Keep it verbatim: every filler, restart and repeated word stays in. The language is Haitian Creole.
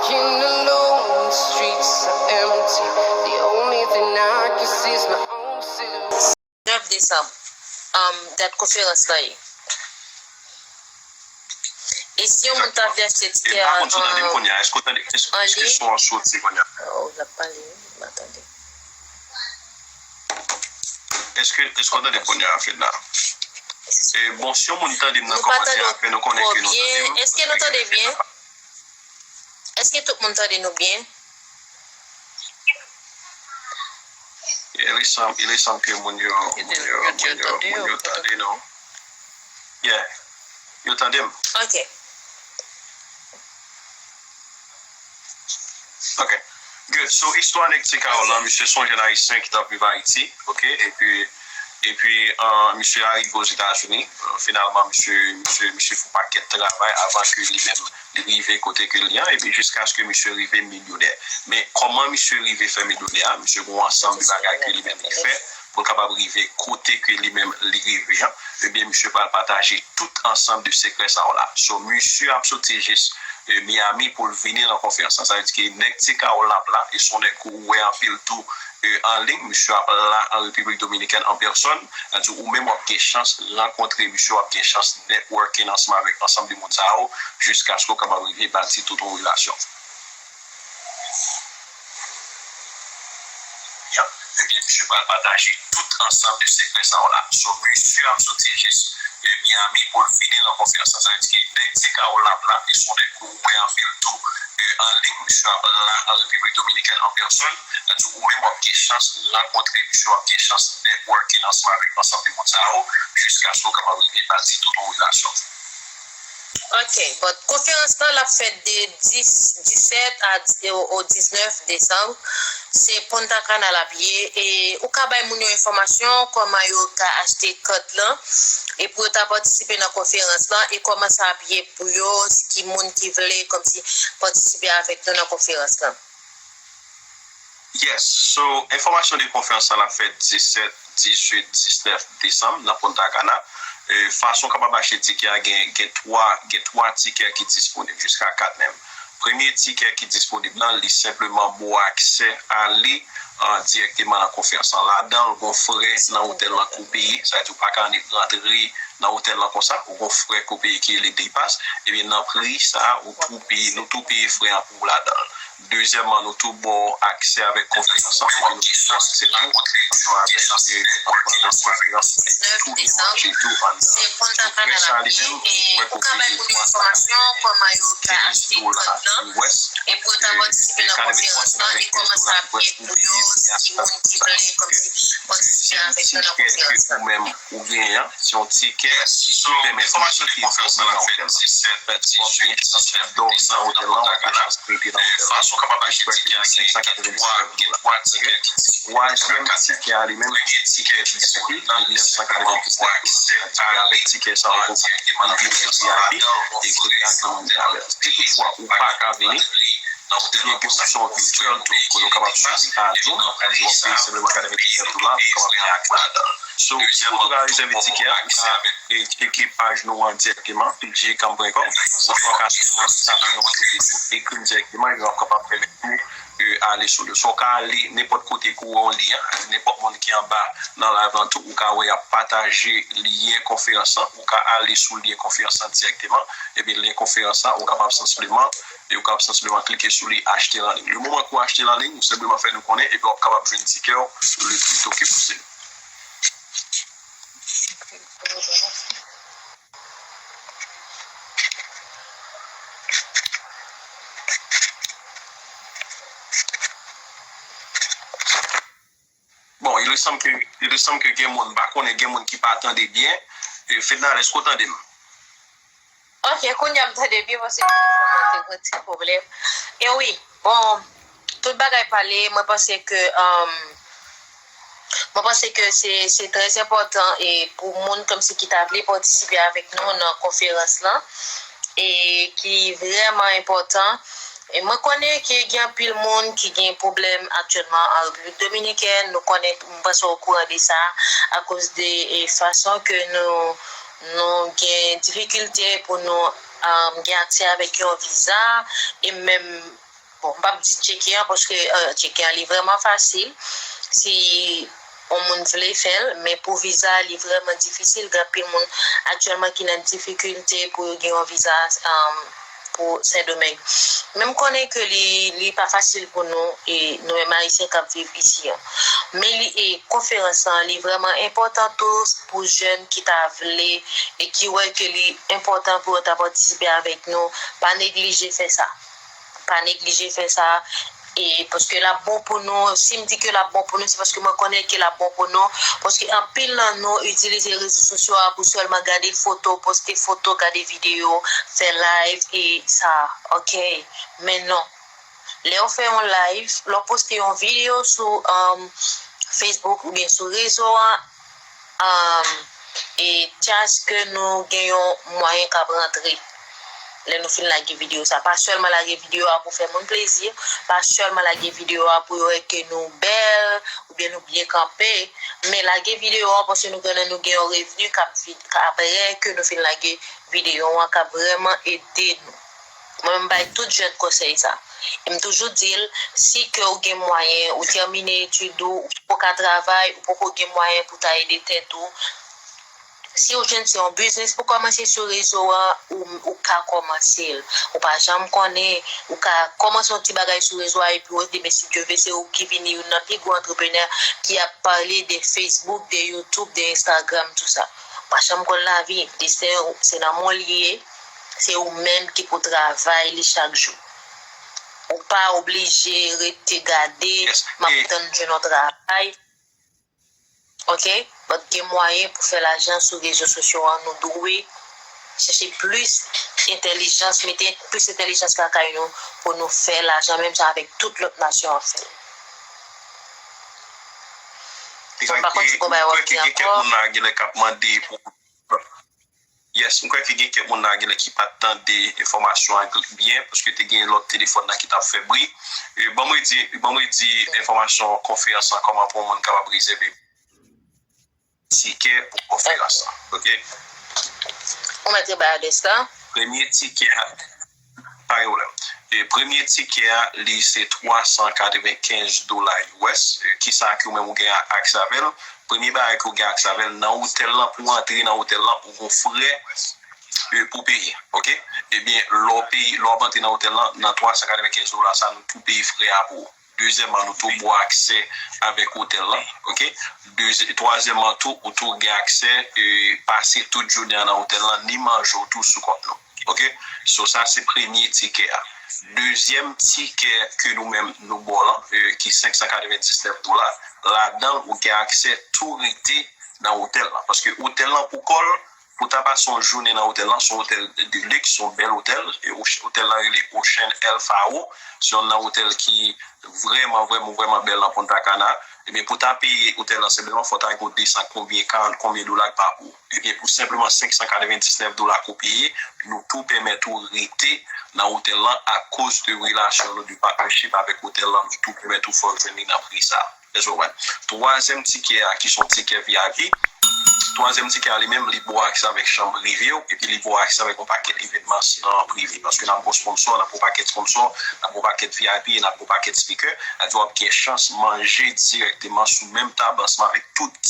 Walking alone, the streets are empty. The only thing I can see is my own silhouette. Nèf desanm, um, dat konferans lan ye. E si yon moun ta vle achte tikè an, an liy? Oh, l ap pale, wi, m pa tande. Èske, èske w tande m kounye a, Fedna? E, bon, si yon moun tande m nan kòmantè a, fè nou konnen ke nou tande m. Èske nou tande byen? Èske tout moun tande nou byen? Il semble, il semble que moun yo, moun yo, moun yo, moun yo tande nou. Yeah. Yo tande m. Ok. Ok. Good. So, istwa nèg Ti Kawòl la, misye se yon jèn ayisyen ki t ap viv Ayiti, ok? Epi, epi, uh, misye arive Ozetazini. Uh, finalman, misye, misye, misye fè yon pakèt travay avan ke li menm li rive kote ke li an, epi jiskaske misye rive milyonè. Men kòman misye rive fè milyonè a? Misye gen yon ansanm de bagay ke li menm li fè pou l kapab rive kote ke li menm li rive an. Ebyen, misye pral pataje tout ansanm de sekrè sa yo la. So, misye ap soti jis, eh, Miami pou l vini nan konferans lan. Sa vle di ke nèg Ti Kawòl la ap la, e se yon nèg ou wè anpil tou, eh, an liy, misye ap la an Repiblik Dominikèn an pèsòn. Sa vle di ou menm w ap gen chans rankontre misye, w ap gen chans networking ansanm avèk ansanm de moun sa yo, jiskaske w kapab rive bati tout yon relasyon. Ebyen, misye pral pataje tout ansanm de sekrè sa yo la. So, misye ap soti jis, eh, Miami pou l vini nan konferans lan. Sa vle di ke nèg Ti Kawòl la ap la, e se yon nèg ou wè anpil tou, eh, an liy, misye ap la an Repiblik Dominikèn an pèsòn. Sa vle di ou menm w ap gen chans rankontre misye, w ap gen chans networking ansanm avèk ansanm de moun sa yo, jiskaske w kapab rive bati tout yon relasyon. Ok, but konferans lan l ap fèt de dis, disèt a, o, o diznèf desanm. Se Punta Cana l ap ye. E ou ka bay moun yo enfòmasyon kòman yo ka achte kat lan e pou yo ta patisipe nan konferans lan e kòman sa ap ye pou yo, ki moun ki vle kòmsi patisipe avèk nou nan konferans lan. Yes. So, enfòmasyon de konferans lan ap fèt disèt, dizuit, diznèf desanm nan Punta Cana. E, fason w kapab achte tikè a, gen, gen twa, gen twa tikè ki disponib, jiska kat menm. Premye tikè ki disponib lan, li senpleman ba w aksè ale, ah, dirèkteman nan konferans lan. Ladan l, gon frè nan otèl lan ke w peye, sa vle di ou pa ka rantre nan otèl lan konsa, ou gon frè ke w peye ki rele Day Pass, ebyen nan pri sa a, ou tou peye, nou tou peye frè an pou ou ladan l. Dezyèmman, nou tou ba w aksè avèk konferans lan, epi nou tou ba w aksè tou, ansanm avèk, eh, konferans lan, epi tou gen manje tou anndan. So, prè sa a li menm, ou kwè ke w peye twa san kenz dola U S, eh, eh, ka demen twa san kenz dola U S, ou peye twa san kenz dola U S. Deuxième ticket que ou menm ou genyen an, se yon tikè ki pèmèt ou rete dòmi nan otèl lan. Fè twa byen chans dòmi nan otèl lan, ou gen chans rete nan otèl lan. Li prèske senk san katrevendiznèf dola. Twazyèm tikè a li menm, se yon tikè V I P, li nèf san katrevendiznèf dola. Sa vle di ke avèk tikè sa a, ou gen V I P, e kote a gen moun ki avèk. Si toutfwa ou pa ka vini, ou gen opsyon vityèl tou, kote w kapab chwazi pa Zoom, w ap peye senpleman katrevendiznèf dola, ou kapab fè aksè. So, si w tou ka rezève tikè a, ou ka, e, tcheke paj nou an dirèkteman, P G Cam point com, oswa w ka swiv nou nan Facebook, ekri m dirèkteman, epi w ap kapab pèmèt ou, e, ale sou li. Oswa w ka ale nenpòt kote ke w wè yon lyen an, nenpòt moun ki anba nan live lan tou, ou ka wè y ap pataje lyen konferans lan, ou ka ale sou lyen konferans lan dirèkteman, epi lyen konferans lan, ou kapab senpleman e ou kapab senpleman klike sou li, achte l an liy. Le moman ke w achte l an liy, ou senpleman fè nou konnen, epi w ap kapab jwenn tikè w le pli to ke posib. Bon, il me semble que, il me semble que gen moun, m pa konnen, gen moun ki pa tande byen. E, Fedna, èske w tande m? Ok, kounye a m tande byen paske telefòn mwen te gen ti pwoblèm. E wi, bon, tout bagay pale, mwen panse ke, um, mwen panse ke se, se trè enpòtan e pou moun kòmsi ki ta vle patisipe avèk nou nan konferans lan e ki vrèman enpòtan. E mwen konnen ke gen anpil moun ki gen pwoblèm aktyèlman an Repiblik Dominikèn. Nou konnen, mwen panse w okouran de sa, akoz de, e, fason ke nou, nou gen difikilte pou nou, um, gen aksè avèk yon viza, e menm Bon, m p ap di tcheke an, paske, euh, tcheke an, li vrèman fasil. Si yon moun vle fè l, men pou viza, li vrèman difisil. Gen anpil moun aktyèlman ki nan difikilte pou yo gen yon viza, um, pou Sendomeng. Men m konnen ke li, li pa fasil pou nou, e nou menm Ayisyen k ap viv isi an. Men li, e konferans lan, li vrèman enpòtan tou pou jèn ki ta vle e ki wè ke li enpòtan pou yo ta patisipe avèk nou. Pa neglije fè sa. Pa neglije fè sa. E paske l ap bon pou nou, si m di ke l ap bon pou nou, se paske mwen konnen ke l ap bon pou nou. Paske anpil nan nou itilize rezo sosyo a pou sèlman gade foto, poste foto, gade videyo, fè live e sa, ok? Men non. Lè w fè yon live, lè w poste yon videyo sou, um, Facebook oubyen sou rezo an, um, e chans ke nou gen yon mwayen k ap rantre lè nou fin lage videyo sa. Pa sèlman lage videyo a pou fè moun plezi, pa sèlman lage videyo a pou yo wè ke nou bèl oubyen nou byen kanpe, men lage videyo a paske nou konnen nou gen yon revni k ap vin, k ap apre ke nou fin lage videyo an, k ap vrèman ede nou. Mwen menm, m bay tout jèn konsèy sa. E m toujou di l, si ke w gen mwayen, ou tèmine etid ou, ou poko ka travay, ou poko gen mwayen pou ta ede tèt ou, si w jwenn se yon biznis pou kòmanse sou rezo a, ou, ou ka kòmanse l. Ou pa janm konnen, ou ka kòmanse yon ti bagay sou rezo a epi w demen, si Dye vle, se ou ki vini youn nan pi gwo antreprenè ki ap pale de Facebook, de YouTube, de Instagram, tou sa. Ou pa janm konn lavi, desten w, se nan men w li ye, se ou menm ki pou travay li chak jou. Ou pa oblije rete gade, yes, m ap tann jwenn yon travay. Ok? Donk, gen mwayen pou fè lajan sou rezo sosyo an, nou dwe chèche plis entèlijans, mete plis entèlijans lakay nou pou nou fè lajan, menm jan avèk tout lòt nasyon ap fè l. Donk, m pa konn si gon bagay w ap di ankò. Gen kèk moun la genlè k ap mande pou Yes, m kwè ke gen kèk moun la genlè ki pa t tande enfòmasyon an byen, paske te gen lòt telefòn nan ki t ap fè bri. E, ban mwen di, ban mwen di enfòmasyon konferans lan, kòman pou yon moun kapab rezève tikè pou konferans lan, ok? Ou mèt rebay adrès la. Premye tikè a, pa gen pwoblèm. E premye tikè a, li se twa san katrevenkenz dola U S. E, kisa ke ou menm ou gen aksè avè l? Premye bagay ke ou gen aksè avè l, nan otèl lan, pou w antre nan otèl lan, ou gon frè, e, pou peye, ok? Ebyen, lè w peye, lè w ap antre nan otèl lan, nan twa san katrevenkenz dola sa, nou tou peye frè a pou ou. Dezyèmman, nou tou ba w aksè avèk otèl lan, ok? Dezyè-, twazyèmman tou, ou tou gen aksè, e, pase tout jounen an nan otèl lan, ni manje w tou sou kont nou, ok? So, sa se premye tikè a. Dezyèm tikè ke nou menm nou ba w lan, e, ki senk san katrevendiznèf dola, ladan l, ou gen aksè tou rete nan otèl lan. Paske otèl lan pou kò l, pou ta pase yon jounen nan otèl lan, se yon otèl de luxe, se yon bèl otèl. E o-, otèl lan rele Ocean El Faro. Se youn nan otèl ki vrèman, vrèman, vrèman bèl nan Punta Cana. Ebyen, pou ta peye otèl lan, senpleman, fò ta gen yon de san konbyen, karant konbyen dola k pa pou ou. Ebyen, pou senpleman senk san katrevendiznèf dola ke w peye, nou tou pèmèt ou rete nan otèl lan akoz de relasyon nou de partnership avèk otèl lan, nou tou pèmèt ou fè w jwenn li nan pri sa a. Èske w konprann? Twazyèm tikè a, ki se yon tikè V I P, twazyèm tikè a li menm, li ba w aksè avèk chanm prive w, epi li ba w aksè avèk yon pakèt evènman, uh, prive. Paske n ap gen sponsò, n ap gen pakèt sponsò, n ap gen pakèt V I P, n ap gen pakèt speaker. Sa di w ap gen chans manje dirèkteman sou menm tab ansanm avèk tout